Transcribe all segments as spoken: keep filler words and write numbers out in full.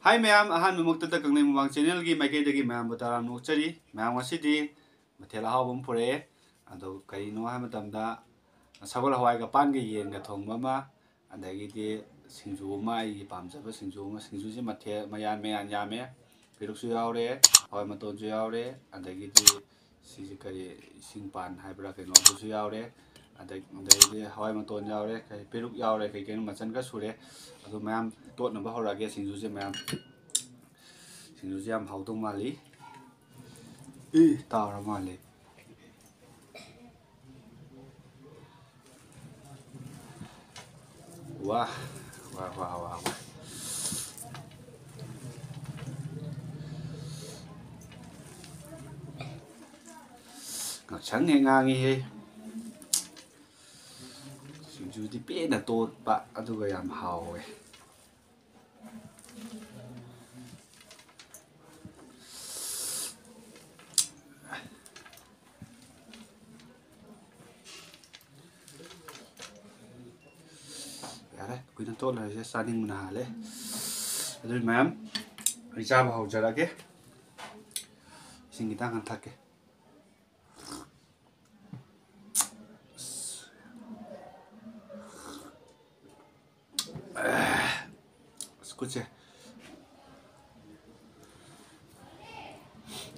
ꯍꯥꯏ ꯃꯌꯥꯝ, ꯑꯍꯥꯟꯕꯃꯛꯇꯗ ꯀꯪꯂꯩ ꯃꯨꯛꯕꯥꯡ ꯆꯦꯅꯦꯜꯒꯤ ꯃꯥꯏꯀꯩꯗꯒꯤ ꯃꯌꯥꯝꯕꯨ ꯇꯔꯥꯝꯅ ꯑꯣꯛꯆꯔꯤ꯫ ꯃꯌꯥꯝ, ꯉꯁꯤꯗꯤ ꯃꯊꯦꯜ ꯑꯍꯥꯎꯕ ꯑꯃ ꯄꯨꯔꯛꯑꯦ꯫ ꯑꯗꯣ ꯀꯔꯤꯅꯣ ꯍꯥꯏꯕ ꯃꯇꯝꯗ, ꯁꯒꯣꯜ ꯍꯋꯥꯏꯒ ꯄꯥꯟꯒ ꯌꯦꯟꯒ ꯊꯣꯡꯕ ꯑꯃ, ꯑꯗꯒꯤꯗꯤ ꯁꯤꯡꯖꯨ ꯑꯃ, ꯑꯩꯒꯤ ꯄꯥꯝꯖꯕ ꯁꯤꯡꯖꯨ ꯑꯃ꯫ ꯁꯤꯡꯖꯨꯁꯦ ꯃꯊꯦꯜ ꯃꯌꯥꯟ ꯃꯌꯥꯟ ꯌꯥꯝꯃꯦ꯫ ꯄꯦꯔꯨꯛꯁꯨ ꯌꯥꯎꯔꯦ, ꯍꯋꯥꯏ ꯃꯇꯣꯟꯁꯨ ꯌꯥꯎꯔꯦ, ꯑꯗꯒꯤꯗꯤ ꯁꯤꯁꯦ ꯀꯔꯤ, ꯏꯁꯤꯡ ꯄꯥꯟ ꯍꯥꯏꯕ꯭ꯔꯥ ꯀꯩꯅꯣ, ꯑꯗꯨꯁꯨ ꯌꯥꯎꯔꯦ꯫ ꯑꯗꯩ, ꯑꯗꯩꯗꯤ ꯍꯋꯥꯏ ꯃꯇꯣꯟ ꯌꯥꯎꯔꯦ, ꯀꯩ, ꯄꯦꯔꯨꯛ ꯌꯥꯎꯔꯦ, ꯀꯩ ꯀꯩꯅꯣ ꯃꯆꯜ ꯈꯔ ꯁꯨꯔꯦ꯫ ꯑꯗꯨ ꯃꯌꯥꯝ ꯇꯣꯠꯅꯕ ꯍꯧꯔꯛꯑꯒꯦ ꯁꯤꯡꯖꯨꯁꯦ ꯃꯌꯥꯝ꯫ ꯁꯤꯡꯖꯨꯁꯦ ꯌꯥꯝ ꯍꯥꯎꯗꯧ ꯃꯥꯜꯂꯤ꯫ ꯏ, ꯇꯥꯔ ꯃꯥꯜꯂꯦ꯫ ꯋꯥ, ꯋꯥ, ꯋꯥ, ꯋꯥ, ꯋꯥ꯫ ꯉꯥꯛꯁꯪ ꯍꯦꯛ ꯉꯥꯡꯉꯤꯍꯦ꯫ ꯁꯤꯡꯖꯨꯗꯤ ꯄꯦꯟꯅ ꯇꯣꯠꯄ, ꯑꯗꯨꯒ ꯌꯥꯝ ꯍꯥꯎꯋꯦ꯫ ꯌꯥꯔꯦ, ꯀꯨꯏꯅ ꯇꯣꯠꯂꯔꯣꯏꯁꯦ, ꯆꯥꯅꯤꯡꯕꯅ ꯍꯥꯜꯂꯦ꯫ ꯑꯗꯨꯗꯤ ꯃꯌꯥꯝ, ꯑꯩ ꯆꯥꯕ ꯍꯧꯖꯔꯒꯦ꯫ ꯏꯁꯤꯡ ꯈꯤꯇꯪ ꯍꯥꯟꯅ ꯊꯛꯀꯦ꯫ ꯑꯁ, ꯈꯨꯠꯁꯦ꯫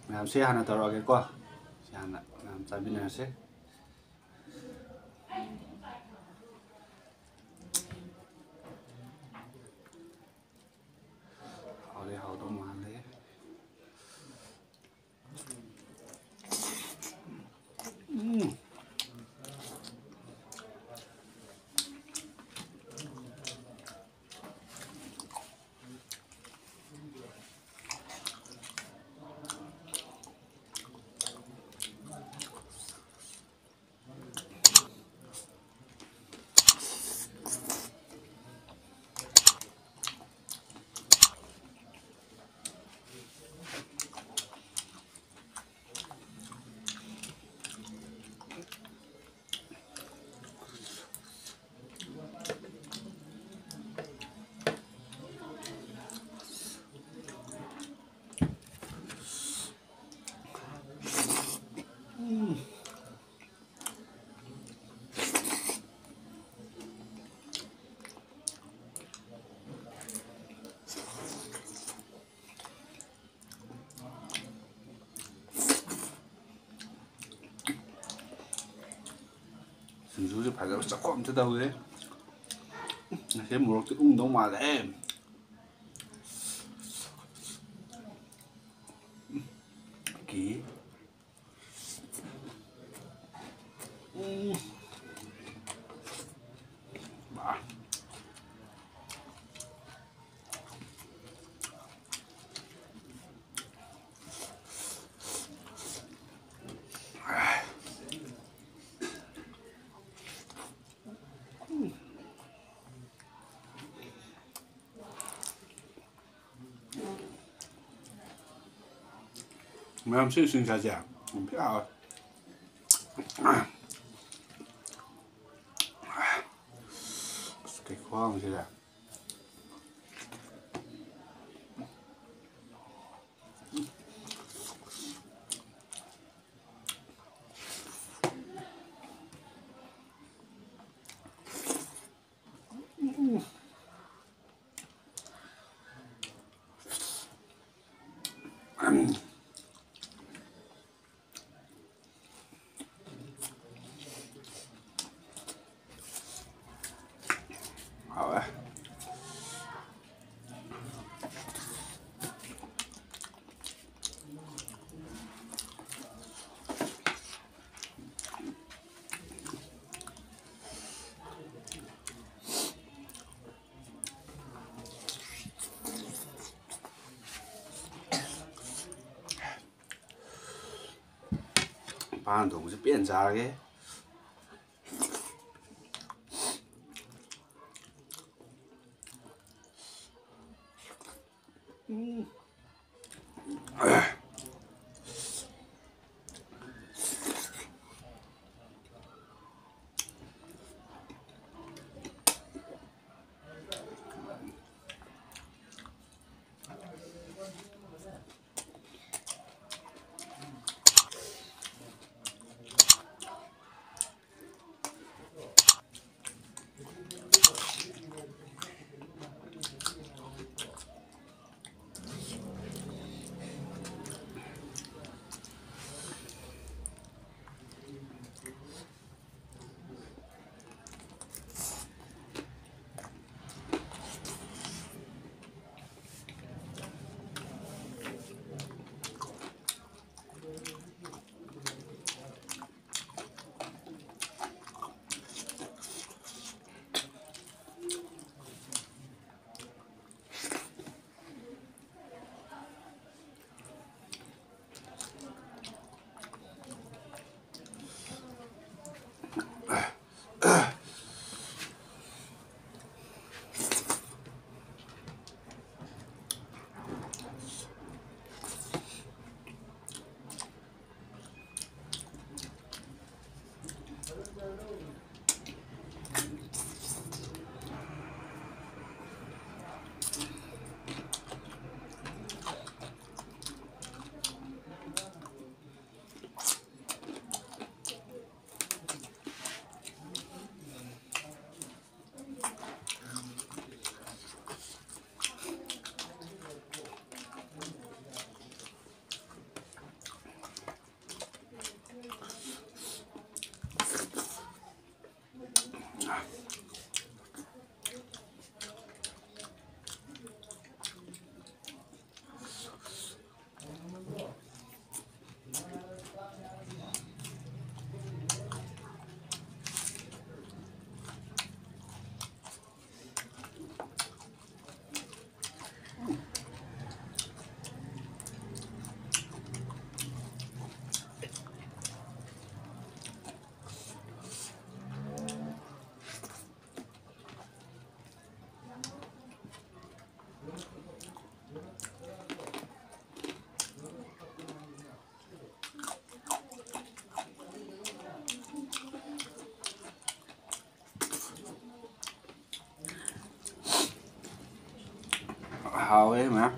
ꯃꯌꯥꯝ ꯁꯤ ꯍꯥꯟꯅ ꯇꯧꯔꯛꯑꯒꯦꯀꯣ꯫ ꯁꯤ ꯍꯥꯟꯅ ꯃꯌꯥꯝ ꯆꯥꯃꯤꯟꯅꯔꯁꯦ꯫ ꯍꯥꯎꯗꯤ ꯍꯥꯎꯗꯧ ꯃꯥꯜꯂꯦ꯫ ꯎꯝ꯫ ꯍꯧꯖꯤꯛ ꯐꯖꯕ ꯆꯥꯛꯈꯣꯝ ꯑꯝꯇ ꯇꯧꯗꯦ꯫ ꯉꯁꯤ ꯃꯣꯔꯣꯛꯇꯤ ꯎꯪꯗꯧ ꯃꯥꯜꯂꯦ꯫ ꯀꯤ꯫ ꯎꯝ꯫ ꯕꯥ꯫ ꯃꯌꯥꯝ ꯁꯤ ꯁꯤꯡ ꯆꯥꯁꯦ꯫ ꯌꯥꯝ ꯊꯤ ꯍꯥꯎꯋꯦ꯫ ꯑꯁ, ꯀꯩ ꯈꯨꯍꯥꯎꯅꯣ ꯁꯤꯗꯤ꯫ ꯍꯥꯎꯋꯦ꯫ ꯄꯥꯟ ꯊꯣꯡꯕꯁꯦ ꯄꯦꯟꯅ ꯆꯥꯔꯒꯦ꯫ ꯎꯝ꯫ ꯍꯥꯎꯋꯦ ꯃꯌꯥꯝ꯫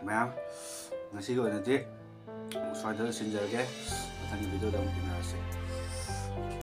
ꯃꯌꯥꯝ, ꯉꯁꯤꯒꯤ ꯑꯣꯏꯅꯗꯤ ꯁ꯭ꯋꯥꯏꯗ ꯂꯣꯏꯁꯤꯟꯖꯔꯒꯦ꯫ ꯃꯊꯪꯒꯤ video ꯗ ꯑꯃꯨꯛ ꯊꯦꯡꯅꯔꯁꯤ꯫